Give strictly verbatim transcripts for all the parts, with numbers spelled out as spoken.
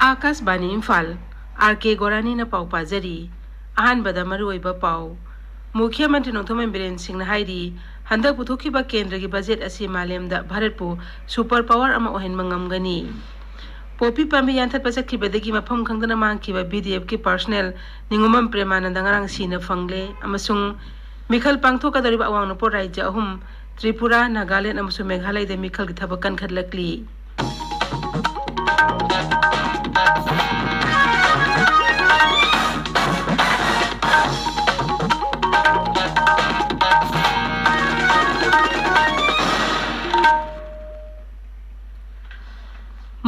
ꯑꯥꯀꯥꯁꯕꯥꯅꯤ Imphal, R ꯀꯦ ꯒꯣꯔꯥꯅꯤꯅ ꯄꯥꯎ ꯄꯥꯖꯔꯤ꯫ ꯑꯍꯥꯟꯕꯗ ꯃꯔꯨꯑꯣꯏꯕ ꯄꯥꯎ꯫ ꯃꯨꯈ꯭ꯌ ꯃꯟꯇ꯭ꯔꯤ ꯅꯣꯡꯊꯣꯝꯕꯝ ꯕꯤꯔꯦꯟ ꯁꯤꯡꯅ ꯍꯥꯏꯔꯤ, ꯍꯟꯗꯛ ꯄꯨꯊꯣꯛꯈꯤꯕ ꯀꯦꯟꯗ꯭ꯔꯒꯤ ꯕꯖꯦꯠ ꯑꯁꯤ ꯃꯥꯂꯦꯝꯗ ꯚꯥꯔꯠꯄꯨ ꯁꯨꯄꯔ ꯄꯥꯋꯔ ꯑꯃ ꯑꯣꯏꯍꯟꯕ ꯉꯝꯒꯅꯤ꯫ ꯄꯣꯄꯤ ꯄꯥꯝꯕꯤ ꯌꯥꯟꯊꯠꯄ ꯆꯠꯈꯤꯕꯗꯒꯤ ꯃꯐꯝ ꯈꯪꯗꯅ ꯃꯥꯡꯈꯤꯕ ꯕꯤ ꯗꯤ ꯑꯦꯐꯀꯤ ꯄꯔꯁꯅꯦꯜ ꯅꯤꯉꯣꯝꯕꯝ ꯄ꯭ꯔꯦꯃꯥꯅꯟꯗ ꯉꯔꯥꯡ ꯁꯤꯅ ꯐꯪꯂꯦ ꯑꯃꯁꯨꯡ ꯃꯤꯈꯜ ꯄꯥꯡꯊꯣꯛꯀꯗꯧꯔꯤꯕ ꯑꯋꯥꯡ ꯅꯣꯡꯄꯣꯛ ꯔꯥꯖ꯭ꯌ ꯑꯍꯨꯝ, ꯇ꯭ꯔꯤꯄꯨꯔꯥ, ꯅꯥꯒꯥꯂꯦꯟ ꯑꯃꯁꯨꯡ ꯃꯦꯘꯥꯂꯌꯗ ꯃꯤꯈꯜꯒꯤ ꯊꯕꯛ ꯀꯟꯈꯠꯂꯛꯂꯤ꯫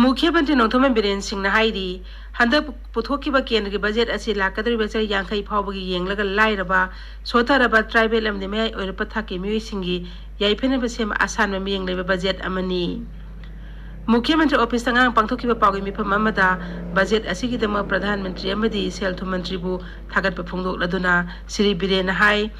ꯃꯨꯈ꯭ꯌ ꯃꯟꯇ꯭ꯔꯤ ꯅꯣꯡꯊꯣꯝꯕꯝ ꯕꯤꯔꯦꯟ ꯁꯤꯡꯅ ꯍꯥꯏꯔꯤ, ꯍꯟꯗꯛ ꯄꯨꯊꯣꯛꯈꯤꯕ ꯀꯦꯟꯗ꯭ꯔꯒꯤ ꯕꯖꯦꯠ ꯑꯁꯤ ꯂꯥꯛꯀꯗꯧꯔꯤꯕ ꯆꯍꯤ ꯌꯥꯡꯈꯩ ꯐꯥꯎꯕꯒꯤ ꯌꯦꯡꯂꯒ ꯂꯥꯏꯔꯕ, ꯁꯣꯠꯊꯔꯕ, ꯇ꯭ꯔꯥꯏꯕꯦꯜ ꯑꯃꯗꯤ ꯃꯌꯥꯏ ꯑꯣꯏꯔꯛꯄ ꯊꯥꯛꯀꯤ ꯃꯤꯑꯣꯏꯁꯤꯡꯒꯤ ꯌꯥꯏꯐꯅꯕ ꯁꯦꯝꯕ ꯑꯁꯥꯟꯕ ꯃꯤꯠꯌꯦꯡ ꯂꯩꯕ ꯕꯖꯦꯠ ꯑꯃꯅꯤ꯫ ꯃꯨꯈ꯭ꯌ ꯃꯟꯇ꯭ꯔꯤ ꯑꯣꯐꯤꯁꯇ ꯉꯔꯥꯡ ꯄꯥꯡꯊꯣꯛꯈꯤꯕ ꯄꯥꯎꯒꯤ ꯃꯤꯐꯝ ꯑꯃꯗ ꯕꯖꯦꯠ ꯑꯁꯤꯒꯤꯗꯃꯛ ꯄ꯭ꯔꯙꯥꯟ ꯃꯟꯇ꯭ꯔꯤ ꯑꯃꯗꯤ ꯁꯦꯜ ꯊꯨꯝ ꯃꯟꯇ꯭ꯔꯤꯕꯨ ꯊꯥꯒꯠꯄ ꯐꯣꯡꯗꯣꯛꯂꯗꯨꯅ ꯁ꯭ꯔꯤ ꯕꯤꯔꯦꯟꯅ ꯍꯥꯏ,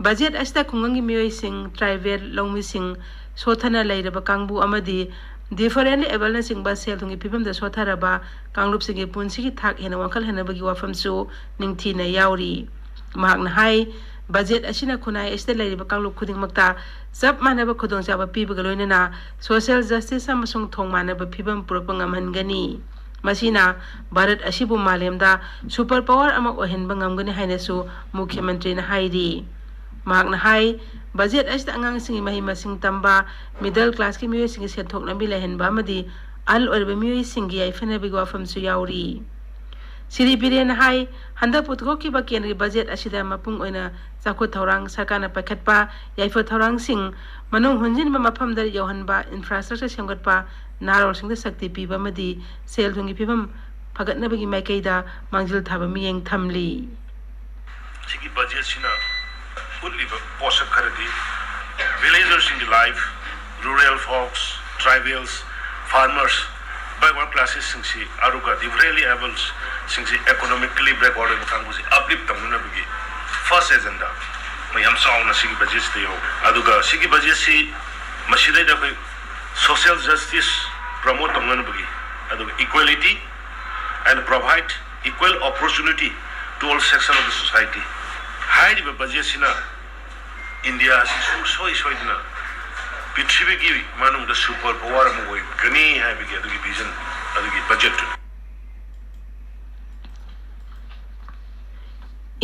ꯕꯖꯦꯠ ꯑꯁꯤꯗ ꯈꯨꯡꯒꯪꯒꯤ ꯃꯤꯑꯣꯏꯁꯤꯡ, ꯇ꯭ꯔꯥꯏꯕꯦꯜ, ꯂꯧꯃꯤꯁꯤꯡ, ꯁꯣꯠꯊꯅ ꯂꯩꯔꯕ ꯀꯥꯡꯕꯨ ꯑꯃꯗꯤ ꯗꯤꯐꯔꯦꯟꯂꯤ ꯑꯦꯕꯜꯅꯆꯤꯡꯕ ꯁꯦꯜ ꯊꯨꯝꯒꯤ ꯐꯤꯕꯝꯗ ꯁꯣꯠꯊꯔꯕ ꯀꯥꯡꯂꯨꯞꯁꯤꯡꯒꯤ ꯄꯨꯟꯁꯤꯒꯤ ꯊꯥꯛ ꯍꯦꯟꯅ ꯋꯥꯡꯈꯠꯍꯟꯅꯕꯒꯤ ꯋꯥꯐꯝꯁꯨ ꯅꯤꯡꯊꯤꯅ ꯌꯥꯎꯔꯤ꯫ ꯃꯍꯥꯛꯅ ꯍꯥꯏ, ꯕꯖꯦꯠ ꯑꯁꯤꯅ ꯈꯨꯟꯅꯥꯏ ꯑꯁꯤꯗ ꯂꯩꯔꯤꯕ ꯀꯥꯡꯂꯨꯞ ꯈꯨꯗꯤꯡꯃꯛꯇ ꯆꯞ ꯃꯥꯟꯅꯕ ꯈꯨꯗꯣꯡꯆꯥꯕ ꯄꯤꯕꯒ ꯂꯣꯏꯅꯅ ꯁꯣꯁꯤꯌꯦꯜ ꯖꯁꯇꯤꯁ ꯑꯃꯁꯨꯡ ꯊꯣꯡ ꯃꯥꯟꯅꯕ ꯐꯤꯕꯝ ꯄꯨꯔꯛꯄ ꯉꯝꯍꯟꯒꯅꯤ꯫ ꯃꯁꯤꯅ ꯚꯥꯔꯠ ꯑꯁꯤꯕꯨ ꯃꯥꯂꯦꯝꯗ ꯁꯨꯄꯔ ꯄꯥꯋꯔ ꯑꯃ ꯑꯣꯏꯍꯟꯕ ꯉꯝꯒꯅꯤ ꯍꯥꯏꯅꯁꯨ ꯃꯨꯈ꯭ꯌ ꯃꯟꯇ꯭ꯔꯤꯅ ꯍꯥꯏꯔꯤ꯫ ꯃꯍꯥꯛꯅ ꯍꯥꯏ, ꯕꯖꯦꯠ ꯑꯁꯤꯗ ꯑꯉꯥꯡꯁꯤꯡꯒꯤ ꯃꯍꯩ ꯃꯁꯤꯡ ꯇꯝꯕ, ꯃꯤꯗꯜ ꯀ꯭ꯂꯥꯁꯀꯤ ꯃꯤꯑꯣꯏꯁꯤꯡꯒꯤ ꯁꯦꯟꯊꯣꯛ ꯂꯝꯕꯤ ꯂꯩꯍꯟꯕ ꯑꯃꯗꯤ ꯑꯍꯜ ꯑꯣꯏꯔꯕ ꯃꯤꯑꯣꯏꯁꯤꯡꯒꯤ ꯌꯥꯏꯐꯅꯕꯒꯤ ꯋꯥꯐꯝꯁꯨ ꯌꯥꯎꯔꯤ꯫ ꯁ꯭ꯔꯤ ꯕꯤꯔꯦꯟꯅ ꯍꯥꯏ, ꯍꯟꯗꯛ ꯄꯨꯊꯣꯛꯈꯤꯕ ꯀꯦꯟꯗ꯭ꯔꯒꯤ ꯕꯖꯦꯠ ꯑꯁꯤꯗ ꯃꯄꯨꯡ ꯑꯣꯏꯅ ꯆꯥꯎꯈꯠ ꯊꯧꯔꯥꯡ, ꯁꯔꯀꯥꯔꯅ ꯄꯥꯏꯈꯠꯄ ꯌꯥꯏꯐ ꯊꯧꯔꯥꯡꯁꯤꯡ ꯃꯅꯨꯡ ꯍꯨꯟꯖꯤꯟꯕ ꯃꯐꯝꯗ ꯌꯧꯍꯟꯕ, ꯏꯟꯐ꯭ꯔꯥꯁ꯭ꯇ꯭ꯔꯛꯆꯔ ꯁꯦꯝꯒꯠꯄ, ꯅꯍꯥꯔꯣꯜꯁꯤꯡꯗ ꯁꯛꯇꯤ ꯄꯤꯕ ꯑꯃꯗꯤ ꯁꯦꯜ ꯊꯨꯝꯒꯤ ꯐꯤꯕꯝ ꯐꯒꯠꯅꯕꯒꯤ ꯃꯥꯏꯀꯩꯗ ꯃꯥꯡꯖꯤꯜ ꯊꯥꯕ ꯃꯤꯠꯌꯦꯡ ꯊꯝꯂꯤ꯫ ꯁꯤꯒꯤ ꯕꯖꯦꯠꯁꯤꯅ ꯎꯠꯂꯤꯕ ꯄꯣꯠꯁꯛ ꯈꯔꯗꯤ ꯚꯤꯂꯦꯖꯔꯁꯤꯡꯒꯤ life, rural folks, tribals, farmers, backward ꯀ꯭ꯂꯥꯁꯦꯁꯁꯤꯡꯁꯤ, ꯑꯗꯨꯒ ꯗꯤꯐꯔꯦꯟꯂꯤ ꯑꯦꯕꯜꯁꯤꯡꯁꯤ, ꯏꯀꯣꯅꯣꯃꯤꯀꯦꯜꯂꯤ ꯕꯦꯛꯋꯥꯔꯗ ꯑꯣꯏꯕ ꯀꯥꯡꯕꯨꯁꯤ ꯑꯞꯂꯤꯐ ꯇꯧꯅꯅꯕꯒꯤ ꯐꯥꯔꯁ ꯑꯦꯖꯦꯟꯗꯥ ꯑꯩꯈꯣꯏ ꯌꯥꯝ ꯆꯥꯎꯅ ꯁꯤꯒꯤ ꯕꯖꯦꯠꯁꯤꯗ ꯌꯥꯎꯔꯤ꯫ ꯑꯗꯨꯒ ꯁꯤꯒꯤ ꯕꯖꯦꯠꯁꯤ ꯃꯁꯤꯗꯩꯗ ꯑꯩꯈꯣꯏ ꯁꯣꯁꯤꯌꯦꯜ ꯖꯁꯇꯤꯁ ꯄ꯭ꯔꯃꯣꯠ ꯇꯧꯅꯅꯕꯒꯤ, ꯑꯗꯨꯒ equality, and provide equal opportunity to all section of the society. ꯍꯥꯏꯔꯤꯕ ꯕꯖꯦꯠꯁꯤꯅ ꯏꯟꯗꯤꯌꯥ ꯑꯁꯤ ꯁꯨꯡꯁꯣꯏ ꯁꯣꯏꯗꯅ ꯄ꯭ꯔꯤꯊꯤꯕꯤꯒꯤ ꯃꯅꯨꯡꯗ ꯁꯨꯄꯔ ꯄꯥꯋꯔ ꯑꯃ ꯑꯣꯏꯒꯅꯤ ꯍꯥꯏꯕꯒꯤ ꯑꯗꯨꯒꯤ ꯚꯤꯖꯟ, ꯑꯗꯨꯒꯤ ꯕꯖꯦꯠꯇꯨꯅꯤ꯫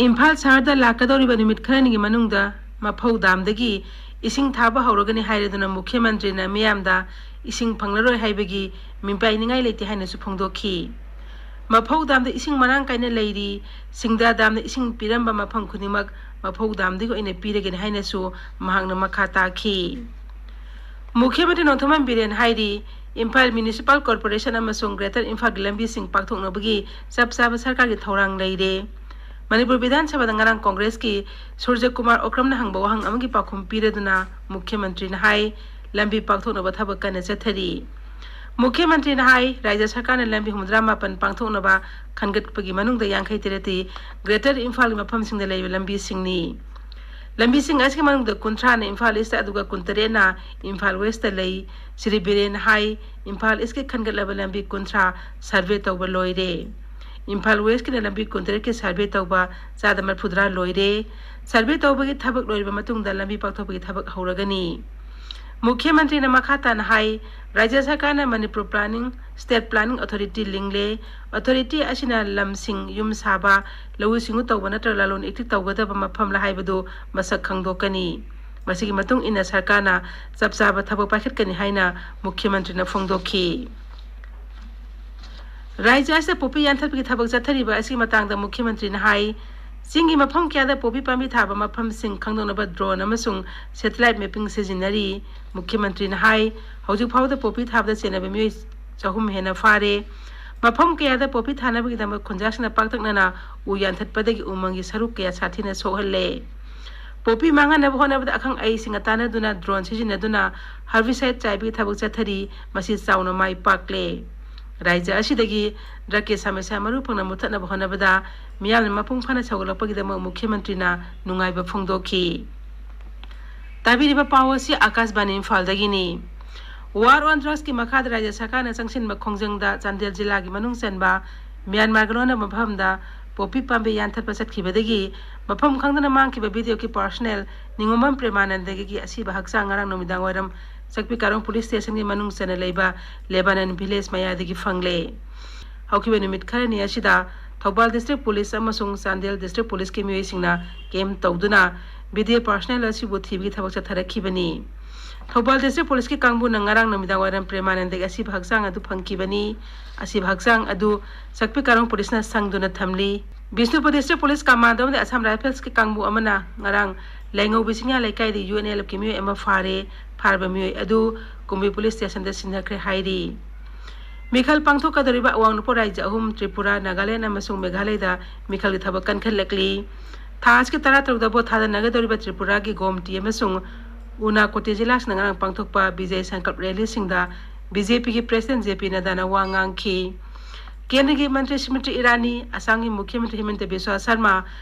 ꯏꯝꯐꯥꯜ ꯁꯍꯔꯗ ꯂꯥꯛꯀꯗꯧꯔꯤꯕ ꯅꯨꯃꯤꯠ ꯈꯔꯅꯤꯒꯤ ꯃꯅꯨꯡꯗ ꯃꯐꯧ ꯗꯥꯝꯗꯒꯤ ꯏꯁꯤꯡ ꯊꯥꯕ ꯍꯧꯔꯒꯅꯤ ꯍꯥꯏꯔꯗꯨꯅ ꯃꯨꯈ꯭ꯌ ꯃꯟꯇ꯭ꯔꯤꯅ ꯃꯤꯌꯥꯝꯗ ꯏꯁꯤꯡ ꯐꯪꯂꯔꯣꯏ ꯍꯥꯏꯕꯒꯤ ꯃꯤꯄꯥꯏꯅꯤꯡꯉꯥꯏ ꯂꯩꯇꯦ ꯍꯥꯏꯅꯁꯨ ꯐꯣꯡꯗꯣꯛꯈꯤ꯫ ꯃꯐꯧ ꯗꯥꯝꯗ ꯏꯁꯤꯡ ꯃꯔꯥꯡ ꯀꯥꯏꯅ ꯂꯩꯔꯤ, ꯁꯤꯡꯗꯥ ꯗꯥꯝꯅ ꯏꯁꯤꯡ ꯄꯤꯔꯝꯕ ꯃꯐꯝ ꯈꯨꯗꯤꯡꯃꯛ ꯃꯐꯧ ꯗꯥꯝꯗꯒꯤ ꯑꯣꯏꯅ ꯄꯤꯔꯒꯅꯤ ꯍꯥꯏꯅꯁꯨ ꯃꯍꯥꯛꯅ ꯃꯈꯥ ꯇꯥꯈꯤ꯫ ꯃꯨꯈ꯭ꯌ ꯃꯟꯇ꯭ꯔꯤ ꯅꯣꯡꯊꯣꯝꯕꯝ ꯕꯤꯔꯦꯟ ꯍꯥꯏꯔꯤ, ꯏꯝꯐꯥꯜ ꯃ꯭ꯌꯨꯅꯤꯁꯤꯄꯥꯜ ꯀꯣꯔꯄꯣꯔꯦꯁꯟ ꯑꯃꯁꯨꯡ ꯒ꯭ꯔꯦꯇꯔ ꯏꯝꯐꯥꯜꯒꯤ ꯂꯝꯕꯤꯁꯤꯡ ꯄꯥꯛꯊꯣꯛꯅꯕꯒꯤ ꯆꯞ ꯆꯥꯕ ꯁꯔꯀꯥꯔꯒꯤ ꯊꯧꯔꯥꯡ ꯂꯩꯔꯦ꯫ ꯃꯅꯤꯄꯨꯔ ꯕꯤꯙꯥꯟ ꯁꯚꯥꯗ ꯉꯔꯥꯡ ꯀꯣꯡꯒ꯭ꯔꯦꯁꯀꯤ ꯁꯨꯔꯖ ꯀꯨꯃꯥꯔ ꯑꯣꯀ꯭ꯔꯝꯅ ꯍꯪꯕ ꯋꯥꯍꯪ ꯑꯃꯒꯤ ꯄꯥꯎꯈꯨꯝ ꯄꯤꯔꯗꯨꯅ ꯃꯨꯈ꯭ꯌ ꯃꯟꯇ꯭ꯔꯤꯅ ꯍꯥꯏ, ꯂꯝꯕꯤ ꯄꯥꯛꯊꯣꯛꯅꯕ ꯊꯕꯛ ꯀꯟꯅ ꯆꯠꯊꯔꯤ꯫ ꯃꯨꯈ꯭ꯌ ꯃꯟꯇ꯭ꯔꯤꯅ ꯍꯥꯏ, ꯔꯥꯖ꯭ꯌ ꯁꯔꯀꯥꯔꯅ ꯂꯝꯕꯤ ꯍꯨꯝꯐꯨꯇꯔꯥ ꯃꯥꯄꯟ ꯄꯥꯡꯊꯣꯛꯅꯕ ꯈꯟꯒꯠꯄꯒꯤ ꯃꯅꯨꯡꯗ ꯌꯥꯡꯈꯩ ꯇꯔꯦꯠꯇꯤ ꯒ꯭ꯔꯦꯇꯔ ꯏꯝꯐꯥꯜꯒꯤ ꯃꯐꯝꯁꯤꯡꯗ ꯂꯩꯕ ꯂꯝꯕꯤꯁꯤꯡꯅꯤ꯫ ꯂꯝꯕꯤꯁꯤꯡ ꯑꯁꯤꯒꯤ ꯃꯅꯨꯡꯗ ꯀꯨꯟꯊ꯭ꯔꯥꯅ ꯏꯝꯐꯥꯜ ꯏꯁꯇ, ꯑꯗꯨꯒ ꯀꯨꯟꯇꯔꯦꯠꯅ ꯏꯝꯐꯥꯜ ꯋꯦꯁꯇ ꯂꯩ꯫ ꯁ꯭ꯔꯤ ꯕꯤꯔꯦꯟ ꯍꯥꯏ, ꯏꯝꯐꯥꯜ ꯏꯁꯀꯤ ꯈꯟꯒꯠꯂꯕ ꯂꯝꯕꯤ ꯀꯨꯟꯊ꯭ꯔꯥ ꯁꯔꯚꯦ ꯇꯧꯕ ꯂꯣꯏꯔꯦ꯫ ꯏꯝꯐꯥꯜ ꯋꯦꯁꯀꯤꯅ ꯂꯝꯕꯤ ꯀꯨꯟꯇꯔꯦꯠꯀꯤ ꯁꯔꯚꯦ ꯇꯧꯕ ꯆꯥꯗ ꯃꯔꯤꯐꯨꯇꯔꯥ ꯂꯣꯏꯔꯦ꯫ ꯁꯔꯚꯦ ꯇꯧꯕꯒꯤ ꯊꯕꯛ ꯂꯣꯏꯔꯕ ꯃꯇꯨꯡꯗ ꯂꯝꯕꯤ ꯄꯥꯛꯊꯣꯛꯄꯒꯤ ꯊꯕꯛ ꯍꯧꯔꯒꯅꯤ꯫ ꯃꯨꯈ꯭ꯌ ꯃꯟꯇ꯭ꯔꯤꯅ ꯃꯈꯥ ꯇꯥꯅ ꯍꯥꯏ, ꯔꯥꯖ꯭ꯌ ꯁꯔꯀꯥꯔꯅ Manipur planning, state planning authority ꯂꯤꯡꯂꯦ꯫ ꯑꯣꯊꯣꯔꯤꯇꯤ ꯑꯁꯤꯅ ꯂꯝꯁꯤꯡ, ꯌꯨꯝ ꯁꯥꯕ, ꯂꯧꯎ ꯁꯤꯡꯎ ꯇꯧꯕ ꯅꯠꯇ꯭ꯔꯒ ꯂꯂꯣꯟ ꯏꯇꯤꯛ ꯇꯧꯒꯗꯕ ꯃꯐꯝꯂ ꯍꯥꯏꯕꯗꯨ ꯃꯁꯛ ꯈꯪꯗꯣꯛꯀꯅꯤ꯫ ꯃꯁꯤꯒꯤ ꯃꯇꯨꯡ ꯏꯟꯅ ꯁꯔꯀꯥꯔꯅ ꯆꯞ ꯆꯥꯕ ꯊꯕꯛ ꯄꯥꯏꯈꯠꯀꯅꯤ ꯍꯥꯏꯅ ꯃꯨꯈ꯭ꯌ ꯃꯟꯇ꯭ꯔꯤꯅ ꯐꯣꯡꯗꯣꯛꯈꯤ꯫ ꯔꯥꯖ꯭ꯌ ꯑꯁꯤꯗ ꯄꯣꯄꯤ ꯌꯥꯟꯊꯠꯄꯒꯤ ꯊꯕꯛ ꯆꯠꯊꯔꯤꯕ ꯑꯁꯤꯒꯤ ꯃꯇꯥꯡꯗ ꯃꯨꯈ꯭ꯌ ꯃꯟꯇ꯭ꯔꯤꯅ ꯍꯥꯏ, ꯆꯤꯡꯒꯤ ꯃꯐꯝ ꯀꯌꯥꯗ ꯄꯣꯄꯤ ꯄꯥꯝꯕꯤ ꯊꯥꯕ ꯃꯐꯝꯁꯤꯡ ꯈꯪꯗꯣꯛꯅꯕ ꯗ꯭ꯔꯣꯟ ꯑꯃꯁꯨꯡ ꯁꯦꯇꯤꯂꯥꯏꯠ ꯃꯦꯞꯄꯤꯡ ꯁꯤꯖꯤꯟꯅꯔꯤ꯫ ꯃꯨꯈ꯭ꯌ ꯃꯟꯇ꯭ꯔꯤꯅ ꯍꯥꯏ, ꯍꯧꯖꯤꯛ ꯐꯥꯎꯕꯗ ꯄꯣꯄꯤ ꯊꯥꯕꯗ ꯆꯦꯟꯅꯕ ꯃꯤꯑꯣꯏ ꯆꯍꯨꯝ ꯍꯦꯟꯅ ꯐꯥꯔꯦ꯫ ꯃꯐꯝ ꯀꯌꯥꯗ ꯄꯣꯄꯤ ꯊꯥꯅꯕꯒꯤꯗꯃꯛ ꯈꯨꯟꯖꯥꯁꯤꯡꯅ ꯄꯥꯛꯇꯛꯅꯅ ꯎ ꯌꯥꯟꯊꯠꯄꯗꯒꯤ ꯎꯃꯪꯒꯤ ꯁꯔꯨꯛ ꯀꯌꯥ ꯁꯥꯊꯤꯅ ꯁꯣꯛꯍꯜꯂꯦ꯫ ꯄꯣꯄꯤ ꯃꯥꯡꯍꯟꯅꯕ ꯍꯣꯠꯅꯕꯗ ꯑꯈꯪ ꯑꯍꯩꯁꯤꯡꯒ ꯇꯥꯟꯅꯗꯨꯅ ꯗ꯭ꯔꯣꯟ ꯁꯤꯖꯤꯟꯅꯗꯨꯅ ꯍꯔꯕꯤꯁꯥꯏꯗ ꯆꯥꯏꯕꯒꯤ ꯊꯕꯛ ꯆꯠꯊꯔꯤ꯫ ꯃꯁꯤ ꯆꯥꯎꯅ ꯃꯥꯏ ꯄꯥꯛꯂꯦ꯫ ꯔꯥꯖ꯭ꯌ ꯑꯁꯤꯗꯒꯤ ꯗ꯭ꯔꯒꯀꯤ ꯁꯃꯁ꯭ꯌꯥ ꯃꯔꯨ ꯐꯪꯅ ꯃꯨꯠꯊꯠꯅꯕ ꯍꯣꯠꯅꯕꯗ ꯃꯤꯌꯥꯝꯅ ꯃꯄꯨꯡ ꯐꯥꯅ ꯁꯧꯒꯠꯂꯛꯄꯒꯤꯗꯃꯛ ꯃꯨꯈ꯭ꯌ ꯃꯟꯇ꯭ꯔꯤꯅ ꯅꯨꯡꯉꯥꯏꯕ ꯐꯣꯡꯗꯣꯛꯈꯤ꯫ ꯇꯥꯕꯤꯔꯤꯕ ꯄꯥꯎ ꯑꯁꯤ ꯑꯀꯥꯁꯕꯥꯅꯤ ꯏꯝꯐꯥꯜꯗꯒꯤꯅꯤ꯫ War on Drugsꯀꯤ ꯃꯈꯥꯗ ꯔꯥꯖ꯭ꯌ ꯁꯔꯀꯥꯔꯅ ꯆꯪꯁꯤꯟꯕ ꯈꯣꯡꯖꯪꯗ ꯆꯥꯟꯗꯦꯜ ꯖꯤꯂꯥꯒꯤ ꯃꯅꯨꯡ ꯆꯟꯕ ꯃ꯭ꯌꯥꯟꯃꯥꯔꯒ ꯂꯣꯟꯅꯕ ꯃꯐꯝꯗ ꯄꯣꯄꯤ ꯄꯥꯝꯕꯤ ꯌꯥꯟꯊꯠꯄ ꯆꯠꯈꯤꯕꯗꯒꯤ ꯃꯐꯝ ꯈꯪꯗꯅ ꯃꯥꯡꯈꯤꯕ ꯕꯤ ꯗꯤ ꯑꯦꯐꯀꯤ ꯄꯥꯔꯁꯣꯅꯦꯜ ꯅꯤꯉꯣꯝꯕꯝ ꯄ꯭ꯔꯦꯃꯥꯅꯟꯗꯒꯤ ꯑꯁꯤꯕ ꯍꯛꯆꯥꯡ ꯉꯔꯥꯡ ꯅꯨꯃꯤꯗꯥꯡ ꯋꯥꯏꯔꯝ ꯆꯥꯛꯄꯤ ꯀꯥꯔꯣꯡ ꯄꯨꯂꯤꯁ ꯁ꯭ꯇꯦꯁꯟꯒꯤ ꯃꯅꯨꯡ ꯆꯟꯅ ꯂꯩꯕ ꯂꯦꯕꯥꯅꯟ ꯚꯤꯂꯦꯖ ꯃꯌꯥꯗꯒꯤ ꯐꯪꯂꯦ꯫ ꯍꯧꯈꯤꯕ ꯅꯨꯃꯤꯠ ꯈꯔꯅꯤ ꯑꯁꯤꯗ ꯊꯧꯕꯥꯜ ꯗꯤꯁꯇ꯭ꯔꯤꯛ ꯄꯨꯂꯤꯁ ꯑꯃꯁꯨꯡ ꯆꯥꯟꯗꯦꯜ ꯗꯤꯁꯇ꯭ꯔꯤꯛ ꯄꯨꯂꯤꯁꯀꯤ ꯃꯤꯑꯣꯏꯁꯤꯡꯅ ꯀꯦꯝ ꯇꯧꯗꯨꯅ ꯕꯤ ꯗꯤ ꯑꯦꯐ ꯄꯥꯔꯁꯣꯅꯦꯜ ꯑꯁꯤꯕꯨ ꯊꯤꯕꯒꯤ ꯊꯕꯛ ꯆꯠꯊꯔꯛꯈꯤꯕꯅꯤ꯫ ꯊꯧꯕꯥꯜ ꯗꯤꯁꯇ꯭ꯔꯤꯛ ꯄꯨꯂꯤꯁꯀꯤ ꯀꯥꯡꯕꯨꯅ ꯉꯔꯥꯡ ꯅꯨꯃꯤꯗꯥꯡ ꯋꯥꯏꯔꯝ ꯄ꯭ꯔꯦꯃꯥꯅꯟꯗꯒꯤ ꯑꯁꯤꯕ ꯍꯛꯆꯥꯡ ꯑꯗꯨ ꯐꯪꯈꯤꯕꯅꯤ꯫ ꯑꯁꯤꯕ ꯍꯛꯆꯥꯡ ꯑꯗꯨ ꯆꯥꯛꯄꯤ ꯀꯥꯔꯣꯡ ꯄꯨꯂꯤꯁꯅ ꯁꯪꯗꯨꯅ ꯊꯝꯂꯤ꯫ ꯕꯤꯁꯅꯨꯄꯨꯔ ꯗꯤꯁꯇ꯭ꯔꯤꯛ ꯄꯨꯂꯤꯁ ꯀꯃꯥꯟꯗꯣ ꯑꯃꯗꯤ ꯑꯁꯥꯝ ꯔꯥꯏꯐꯜꯁꯀꯤ ꯀꯥꯡꯕꯨ ꯑꯃꯅ ꯉꯔꯥꯡ ꯂꯩꯉꯧꯕꯤ ꯆꯤꯡꯌꯥ ꯂꯩꯀꯥꯏꯗ ꯌꯨ ꯑꯦꯟ ꯑꯦꯜ ꯑꯦꯐꯀꯤ ꯃꯤꯑꯣꯏ ꯑꯃ ꯐꯥꯔꯦ꯫ ꯐꯥꯔꯕ ꯃꯤꯑꯣꯏ ꯑꯗꯨ ꯀꯨꯝꯕꯤ ꯄꯨꯂꯤꯁ ꯁ꯭ꯇꯦꯁꯟꯗ ꯁꯤꯟꯅꯈ꯭ꯔꯦ ꯍꯥꯏꯔꯤ꯫ ꯃꯤꯈꯜ ꯄꯥꯡꯊꯣꯛꯀꯗꯧꯔꯤꯕ ꯑꯋꯥꯡ ꯅꯣꯡꯄꯣꯛ ꯔꯥꯖ꯭ꯌ ꯑꯍꯨꯝ, ꯇ꯭ꯔꯤꯄꯨꯔꯥ, ꯅꯥꯒꯥꯂꯦꯟ ꯑꯃꯁꯨꯡ ꯃꯦꯘꯥꯂꯌꯗ ꯃꯤꯈꯜꯒꯤ ꯊꯕꯛ ꯀꯟꯈꯠꯂꯛꯂꯤ꯫ ꯊꯥ ꯑꯁꯤꯒꯤ ꯇꯔꯥꯇꯔꯨꯛꯇ ꯚꯣꯠ ꯊꯥꯗꯅꯒꯗꯧꯔꯤꯕ ꯇ꯭ꯔꯤꯄꯨꯔꯥꯒꯤ ꯒꯣꯝꯇꯤ ꯑꯃꯁꯨꯡ ꯎꯅꯥꯀꯣꯇꯤ ꯖꯤꯂꯥꯁꯤꯡꯗ ꯉꯔꯥꯡ ꯄꯥꯡꯊꯣꯛꯄ ꯕꯤꯖꯌ ꯁꯪꯀꯜꯞ ꯔꯦꯂꯤꯁꯤꯡꯗ ꯕꯤ ꯖꯦ ꯄꯤꯒꯤ ꯄ꯭ꯔꯦꯁꯤꯗꯦꯟꯠ ꯖꯦ ꯄꯤ ꯅꯗꯥꯅ ꯋꯥ ꯉꯥꯡꯈꯤ꯫ ꯀꯦꯟꯗ꯭ꯔꯒꯤ ꯃꯟꯇ꯭ꯔꯤ ꯁ꯭ꯃ꯭ꯔꯤꯇꯤ ꯏꯔꯥꯅꯤ, ꯑꯁꯥꯝꯒꯤ ꯃꯨꯈ꯭ꯌ ꯃꯟꯇ꯭ꯔꯤ ꯍꯤꯃꯟꯇ ꯕꯤꯁ꯭ꯋꯥ ꯁꯔꯃ,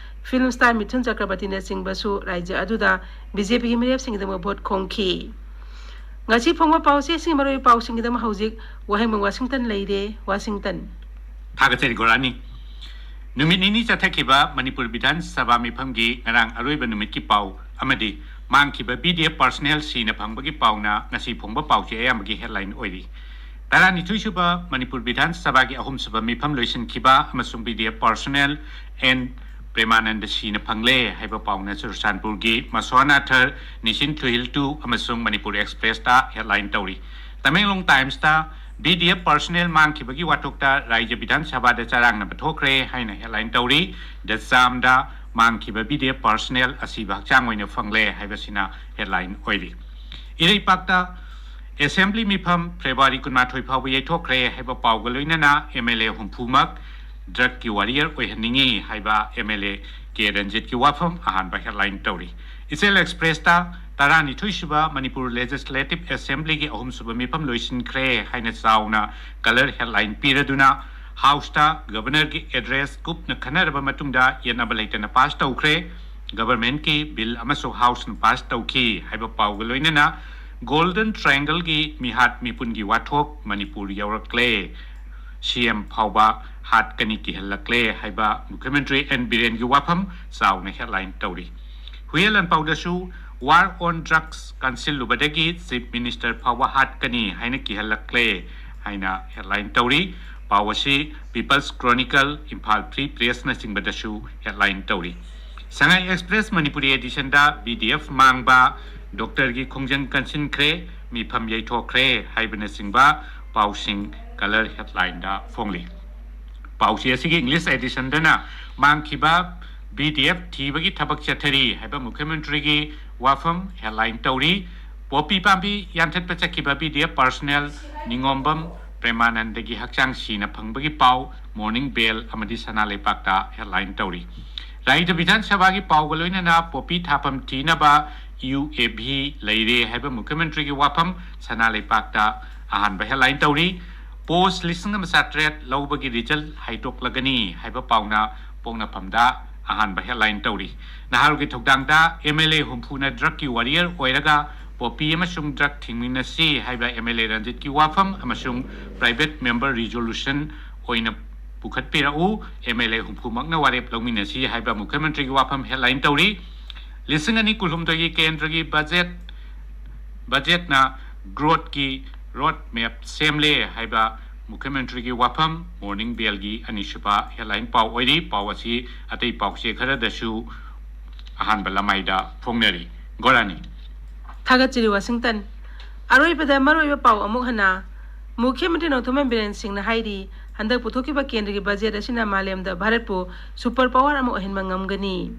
ꯐꯤꯜꯝ ꯁ꯭ꯇꯥꯔ ꯃꯤꯊꯨꯟ ꯆꯀ꯭ꯔꯕꯔꯇꯤꯅꯆꯤꯡꯕꯁꯨ ꯔꯥꯖ꯭ꯌ ꯑꯗꯨꯗ ꯕꯤ ꯖꯦ ꯄꯤꯒꯤ ꯃꯤꯔꯦꯞꯁꯤꯡꯒꯤꯗꯃꯛ ꯚꯣꯠ ꯈꯣꯝꯈꯤ꯫ ꯉꯁꯤ ꯐꯣꯡꯕ ꯄꯥꯎꯆꯦꯁꯤꯡꯒꯤ ꯃꯔꯨꯑꯣꯏꯕ ꯄꯥꯎꯁꯤꯡꯒꯤꯗꯃꯛ ꯍꯧꯖꯤꯛ ꯋꯥꯍꯦꯡꯕꯝ ꯋꯥꯁꯤꯡꯇꯟ ꯂꯩꯔꯦ꯫ ꯋꯥꯁꯤꯡꯇꯟ꯫ ꯊꯥꯒꯠꯆꯔꯤ ꯒꯣꯔꯥꯅꯤ꯫ ꯅꯨꯃꯤꯠ ꯅꯤꯅꯤ ꯆꯠꯊꯈꯤꯕ ꯃꯅꯤꯄꯨꯔ ꯕꯤꯙꯥꯟ ꯁꯚꯥ ꯃꯤꯐꯝꯒꯤ ꯉꯔꯥꯡ ꯑꯔꯣꯏꯕ ꯅꯨꯃꯤꯠꯀꯤ ꯄꯥꯎ ꯑꯃꯗꯤ ꯃꯥꯡꯈꯤꯕ ꯕꯤ ꯗꯤ ꯑꯦꯐ ꯄꯥꯔꯁꯣꯅꯦꯜ ꯁꯤꯅ ꯐꯪꯕꯒꯤ ꯄꯥꯎꯅ ꯉꯁꯤ ꯐꯣꯡꯕ ꯄꯥꯎꯆꯦ ꯑꯌꯥꯝꯕꯒꯤ ꯍꯦꯗꯂꯥꯏꯟ ꯑꯣꯏꯔꯤ꯫ ꯇꯔꯥꯅꯤꯊꯣꯏ ꯁꯨꯕ ꯃꯅꯤꯄꯨꯔ ꯕꯤꯙꯥꯟ ꯁꯚꯥꯒꯤ ꯑꯍꯨꯝ ꯁꯨꯕ ꯃꯤꯐꯝ ꯂꯣꯏꯁꯤꯟꯈꯤꯕ ꯑꯃꯁꯨꯡ B D F personnel and ꯄ꯭ꯔꯦꯃꯥꯅꯟꯗ ꯁꯤꯅ ꯐꯪꯂꯦ ꯍꯥꯏꯕ ꯄꯥꯎꯅ ꯆꯨꯔꯆꯥꯟꯄꯨꯔꯒꯤ ꯃꯁ꯭ꯋꯥꯅꯥꯊꯔ, ꯅꯤꯁꯤꯟ ꯊꯨꯍꯤꯜ ꯇꯨ ꯑꯃꯁꯨꯡ ꯃꯅꯤꯄꯨꯔ ꯑꯦꯛꯁꯄ꯭ꯔꯦꯁꯇ ꯍꯦꯗꯂꯥꯏꯟ ꯇꯧꯔꯤ꯫ ꯇꯃꯦꯡꯂꯣꯡ ꯇꯥꯏꯝꯁꯇ ꯕꯤ ꯗꯤ ꯑꯦꯐ ꯄꯥꯔꯁꯣꯅꯦꯜ ꯃꯥꯡꯈꯤꯕꯒꯤ ꯋꯥꯊꯣꯛꯇ ꯔꯥꯖ꯭ꯌ ꯕꯤꯙꯥꯟ ꯁꯚꯥꯗ ꯆꯔꯥꯡꯅꯕ ꯊꯣꯛꯈ꯭ꯔꯦ ꯍꯥꯏꯅ ꯍꯦꯗꯂꯥꯏꯟ ꯇꯧꯔꯤ꯫ ꯗ ꯆꯥꯝꯗ ꯃꯥꯡꯈꯤꯕ ꯕꯤ ꯗꯤ ꯑꯦꯐ ꯄꯥꯔꯁꯣꯅꯦꯜ ꯑꯁꯤꯕ ꯍꯛꯆꯥꯡ ꯑꯣꯏꯅ ꯐꯪꯂꯦ ꯍꯥꯏꯕꯁꯤꯅ ꯍꯦꯗꯂꯥꯏꯟ ꯑꯣꯏꯔꯤ꯫ ꯏꯔꯩꯄꯥꯛꯇ ꯑꯦꯁꯦꯝꯕ꯭ꯂꯤ ꯃꯤꯐꯝ ꯐꯦꯕ꯭ꯔꯨꯋꯥꯔꯤ ꯀꯨꯟꯃꯥꯊꯣꯏ ꯐꯥꯎꯕ ꯌꯩꯊꯣꯛꯈ꯭ꯔꯦ ꯍꯥꯏꯕ ꯄꯥꯎꯒ ꯂꯣꯏꯅꯅ ꯑꯦꯝ ꯑꯦꯜ ꯑꯦ ꯍꯨꯝꯐꯨꯃꯛ ꯗ꯭ꯔꯒꯀꯤ ꯋꯥꯔꯤꯌꯔ ꯑꯣꯏꯍꯟꯅꯤꯡꯏ ꯍꯥꯏꯕ ꯑꯦꯝ ꯑꯦꯜ ꯑꯦ ꯀꯦ ꯔꯟꯖꯤꯠꯀꯤ ꯋꯥꯐꯝ ꯑꯍꯥꯟꯕ ꯍꯦꯗꯂꯥꯏꯟ ꯇꯧꯔꯤ꯫ ꯏꯆꯦꯜ ꯑꯦꯛꯁꯄ꯭ꯔꯦꯁꯇ ꯇꯔꯥꯅꯤꯊꯣꯏ ꯁꯨꯕ ꯃꯅꯤꯄꯨꯔ ꯂꯦꯖꯤꯁꯂꯦꯇꯤꯚ ꯑꯦꯁꯦꯝꯕ꯭ꯂꯤꯒꯤ ꯑꯍꯨꯝ ꯁꯨꯕ ꯃꯤꯐꯝ ꯂꯣꯏꯁꯤꯟꯈ꯭ꯔꯦ ꯍꯥꯏꯅ ꯆꯥꯎꯅ ꯀꯂꯔ ꯍꯦꯗꯂꯥꯏꯟ ꯄꯤꯔꯗꯨꯅ ꯍꯥꯎꯁꯇ ꯒꯕꯔꯅꯔꯒꯤ ꯑꯦꯗ꯭ꯔꯦꯁ ꯀꯨꯞꯅ ꯈꯟꯅꯔꯕ ꯃꯇꯨꯡꯗ ꯌꯦꯠꯅꯕ ꯂꯩꯇꯅ ꯄꯥꯁ ꯇꯧꯈ꯭ꯔꯦ꯫ ꯒꯕꯔꯃꯦꯟꯠꯀꯤ ꯕꯤꯜ ꯑꯃꯁꯨ ꯍꯥꯎꯁꯅ ꯄꯥꯁ ꯇꯧꯈꯤ ꯍꯥꯏꯕ ꯄꯥꯎꯒ ꯂꯣꯏꯅꯅ ꯒꯣꯜꯗꯟ ꯇ꯭ꯔꯥꯏꯌꯦꯡꯒꯜꯒꯤ ꯃꯤꯍꯥꯠ ꯃꯤꯄꯨꯟꯒꯤ ꯋꯥꯊꯣꯛ ꯃꯅꯤꯄꯨꯔ ꯌꯧꯔꯛꯂꯦ꯫ ꯁꯤ ꯑꯦꯝ ꯐꯥꯎꯕ ꯍꯥꯠꯀꯅꯤ, ꯀꯤꯍꯜꯂꯛꯂꯦ ꯍꯥꯏꯕ ꯃꯨꯈ꯭ꯌ ꯃꯟꯇ꯭ꯔꯤ ꯑꯦꯟ ꯕꯤꯔꯦꯟꯒꯤ ꯋꯥꯐꯝ ꯆꯥꯎꯅ ꯍꯦꯗꯂꯥꯏꯟ ꯇꯧꯔꯤ꯫ ꯍꯨꯌꯦꯟ ꯂꯥꯟꯄꯥꯎꯗꯁꯨ War on Drugs ꯀꯟꯁꯤꯜꯂꯨꯕꯗꯒꯤ ꯆꯤꯐ ꯃꯤꯅꯤꯁꯇꯔ ꯐꯥꯎꯕ ꯍꯥꯠꯀꯅꯤ ꯍꯥꯏꯅ ꯀꯤꯍꯜꯂꯛꯂꯦ ꯍꯥꯏꯅ ꯍꯦꯗꯂꯥꯏꯟ ꯇꯧꯔꯤ꯫ ꯄꯥꯎ ꯑꯁꯤ ꯄꯤꯄꯜꯁ ꯀ꯭ꯔꯣꯅꯤꯀꯜ, ꯏꯝꯐꯥꯜ ꯐ꯭ꯔꯤ ꯄ꯭ꯔꯦꯁꯅꯆꯤꯡꯕꯗꯁꯨ ꯍꯦꯗꯂꯥꯏꯟ ꯇꯧꯔꯤ꯫ ꯁꯉꯥꯏ ꯑꯦꯛꯁꯄ꯭ꯔꯦꯁ ꯃꯅꯤꯄꯨꯔꯤ ꯑꯦꯗꯤꯁꯟꯗ ꯕꯤ ꯗꯤ ꯑꯦꯐ ꯃꯥꯡꯕ, ꯗꯣꯛꯇꯔꯒꯤ ꯈꯣꯡꯖꯪ ꯀꯟꯁꯤꯟꯈ꯭ꯔꯦ, ꯃꯤꯐꯝ ꯌꯩꯊꯣꯛꯈ꯭ꯔꯦ ꯍꯥꯏꯕꯅꯆꯤꯡꯕ ꯄꯥꯎꯁꯤꯡ ꯀꯂꯔ ꯍꯦꯗꯂꯥꯏꯟꯗ ꯐꯣꯡꯂꯤ꯫ ꯄꯥꯎꯆꯦ ꯑꯁꯤꯒꯤ ꯏꯪꯂꯤꯁ ꯑꯦꯗꯤꯁꯟꯗꯅ ꯃꯥꯡꯈꯤꯕ ꯕꯤ ꯗꯤ ꯑꯦꯐ ꯊꯤꯕꯒꯤ ꯊꯕꯛ ꯆꯠꯊꯔꯤ ꯍꯥꯏꯕ ꯃꯨꯈ꯭ꯌ ꯃꯟꯇ꯭ꯔꯤꯒꯤ ꯋꯥꯐꯝ ꯍꯦꯗꯂꯥꯏꯟ ꯇꯧꯔꯤ꯫ ꯄꯣꯄꯤ ꯄꯥꯝꯕꯤ ꯌꯥꯟꯊꯠꯄ ꯆꯠꯈꯤꯕ ꯕꯤ ꯗꯤ ꯑꯦꯐ ꯄꯥꯔꯁꯣꯅꯦꯜ ꯅꯤꯉꯣꯝꯕꯝ ꯄ꯭ꯔꯦꯃꯥꯅꯟꯗꯒꯤ ꯍꯛꯆꯥꯡ ꯁꯤꯅ ꯐꯪꯕꯒꯤ ꯄꯥꯎ ꯃꯣꯔꯅꯤꯡ ꯕꯦꯜ ꯑꯃꯗꯤ ꯁꯅꯥ ꯂꯩꯄꯥꯛꯇ ꯍꯦꯗꯂꯥꯏꯟ ꯇꯧꯔꯤ꯫ ꯔꯥꯖ꯭ꯌ ꯕꯤꯙꯥꯟ ꯁꯚꯥꯒꯤ ꯄꯥꯎꯒ ꯂꯣꯏꯅꯅ ꯄꯣꯄꯤ ꯊꯥꯐꯝ ꯊꯤꯅꯕ ꯌꯨ ꯑꯦ ꯚꯤ ꯂꯩꯔꯦ ꯍꯥꯏꯕ ꯃꯨꯈ꯭ꯌ ꯃꯟꯇ꯭ꯔꯤꯒꯤ ꯋꯥꯐꯝ ꯁꯅꯥ ꯂꯩꯄꯥꯛꯇ ꯑꯍꯥꯟꯕ ꯍꯦꯗꯂꯥꯏꯟ ꯇꯧꯔꯤ꯫ ꯄꯣꯁ ꯂꯤꯁꯤꯡ ꯑꯃ ꯆꯥꯇ꯭ꯔꯦꯠ ꯂꯧꯕꯒꯤ ꯔꯤꯖꯜ ꯍꯥꯏꯗꯣꯛꯂꯒꯅꯤ ꯍꯥꯏꯕ ꯄꯥꯎꯅ ꯄꯣꯛꯅꯐꯝꯗ ꯑꯍꯥꯟꯕ ꯍꯦꯗꯂꯥꯏꯟ ꯇꯧꯔꯤ꯫ ꯅꯍꯥꯔꯣꯜꯒꯤ ꯊꯧꯗꯥꯡꯗ ꯑꯦꯝ ꯑꯦꯜ ꯑꯦ ꯍꯨꯝꯐꯨꯅ ꯗ꯭ꯔꯒꯀꯤ ꯋꯥꯔꯤꯌꯔ ꯑꯣꯏꯔꯒ ꯄꯣꯄꯤ ꯑꯃꯁꯨꯡ ꯗ꯭ꯔꯒ ꯊꯤꯡꯃꯤꯟꯅꯁꯤ ꯍꯥꯏꯕ ꯑꯦꯝ ꯑꯦꯜ ꯑꯦ ꯔꯟꯖꯤꯠꯀꯤ ꯋꯥꯐꯝ ꯑꯃꯁꯨꯡ ꯄ꯭ꯔꯥꯏꯚꯦꯠ ꯃꯦꯝꯕꯔ ꯔꯤꯖꯣꯂꯨꯁꯟ ꯑꯣꯏꯅ ꯄꯨꯈꯠꯄꯤꯔꯛꯎ, ꯑꯦꯝ ꯑꯦꯜ ꯑꯦ ꯍꯨꯝꯐꯨꯃꯛꯅ ꯋꯥꯔꯦꯞ ꯂꯧꯃꯤꯟꯅꯁꯤ ꯍꯥꯏꯕ ꯃꯨꯈ꯭ꯌ ꯃꯟꯇ꯭ꯔꯤꯒꯤ ꯋꯥꯐꯝ ꯍꯦꯗꯂꯥꯏꯟ ꯇꯧꯔꯤ꯫ ꯂꯤꯁꯤꯡ ꯑꯅꯤ ꯀꯨꯟꯍꯨꯝꯗꯣꯏꯒꯤ ꯀꯦꯟꯗ꯭ꯔꯒꯤ ꯕꯖꯦꯠ, ꯕꯖꯦꯠꯅ ꯒ꯭ꯔꯣꯠꯀꯤ ꯔꯣꯗ ꯃꯦꯞ ꯁꯦꯝꯂꯦ ꯍꯥꯏꯕ ꯃꯨꯈ꯭ꯌ ꯃꯟꯇ꯭ꯔꯤꯒꯤ ꯋꯥꯐꯝ ꯃꯣꯔꯅꯤꯡ ꯕꯦꯜꯒꯤ ꯑꯅꯤꯁꯨꯕ ꯍꯦꯗꯂꯥꯏꯟ ꯄꯥꯎ ꯑꯣꯏꯔꯤ꯫ ꯄꯥꯎ ꯑꯁꯤ ꯑꯇꯩ ꯄꯥꯎꯆꯦ ꯈꯔꯗꯁꯨ ꯑꯍꯥꯟꯕ ꯂꯃꯥꯏꯗ ꯐꯣꯡꯅꯔꯤ꯫ ꯒꯣꯔꯥꯅꯤ꯫ ꯊꯥꯒꯠꯆꯔꯤ ꯋꯥꯁꯤꯡꯇꯟ꯫ ꯑꯔꯣꯏꯕꯗ ꯃꯔꯨꯑꯣꯏꯕ ꯄꯥꯎ ꯑꯃꯨꯛ ꯍꯟꯅ꯫ ꯃꯨꯈ꯭ꯌ ꯃꯟꯇ꯭ꯔꯤ ꯅꯣꯡꯊꯣꯝꯕꯝ ꯕꯤꯔꯦꯟ ꯁꯤꯡꯅ ꯍꯥꯏꯔꯤ, ꯍꯟꯗꯛ ꯄꯨꯊꯣꯛꯈꯤꯕ ꯀꯦꯟꯗ꯭ꯔꯒꯤ ꯕꯖꯦꯠ ꯑꯁꯤꯅ ꯃꯥꯂꯦꯝꯗ ꯚꯥꯔꯠꯄꯨ ꯁꯨꯄꯔ ꯄꯥꯋꯔ ꯑꯃ ꯑꯣꯏꯍꯟꯕ ꯉꯝꯒꯅꯤ꯫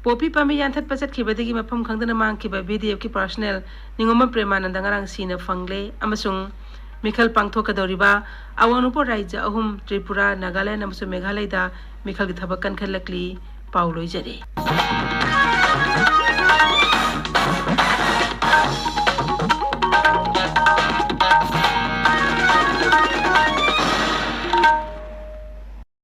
ꯄꯣꯄꯤ ꯄꯥꯝꯕꯤ ꯌꯥꯟꯊꯠꯄ ꯆꯠꯈꯤꯕꯗꯒꯤ ꯃꯐꯝ ꯈꯪꯗꯅ ꯃꯥꯡꯈꯤꯕ ꯕꯤ ꯗꯤ ꯑꯦꯐꯀꯤ ꯄꯥꯔꯁꯣꯅꯦꯜ ꯅꯤꯉꯣꯝꯕꯝ ꯄ꯭ꯔꯦꯃꯥꯅꯟꯗ ꯉꯔꯥꯡ ꯁꯤꯅ ꯐꯪꯂꯦ ꯑꯃꯁꯨꯡ ꯃꯤꯈꯜ ꯄꯥꯡꯊꯣꯛꯀꯗꯧꯔꯤꯕ ꯑꯋꯥꯡ ꯅꯣꯡꯄꯣꯛ ꯔꯥꯖ꯭ꯌ ꯑꯍꯨꯝ, ꯇ꯭ꯔꯤꯄꯨꯔꯥ, ꯅꯥꯒꯥꯂꯦꯟ ꯑꯃꯁꯨꯡ ꯃꯦꯘꯥꯂꯌꯗ ꯃꯤꯈꯜꯒꯤ ꯊꯕꯛ ꯀꯟꯈꯠꯂꯛꯂꯤ꯫ ꯄꯥꯎ ꯂꯣꯏꯖꯔꯦ꯫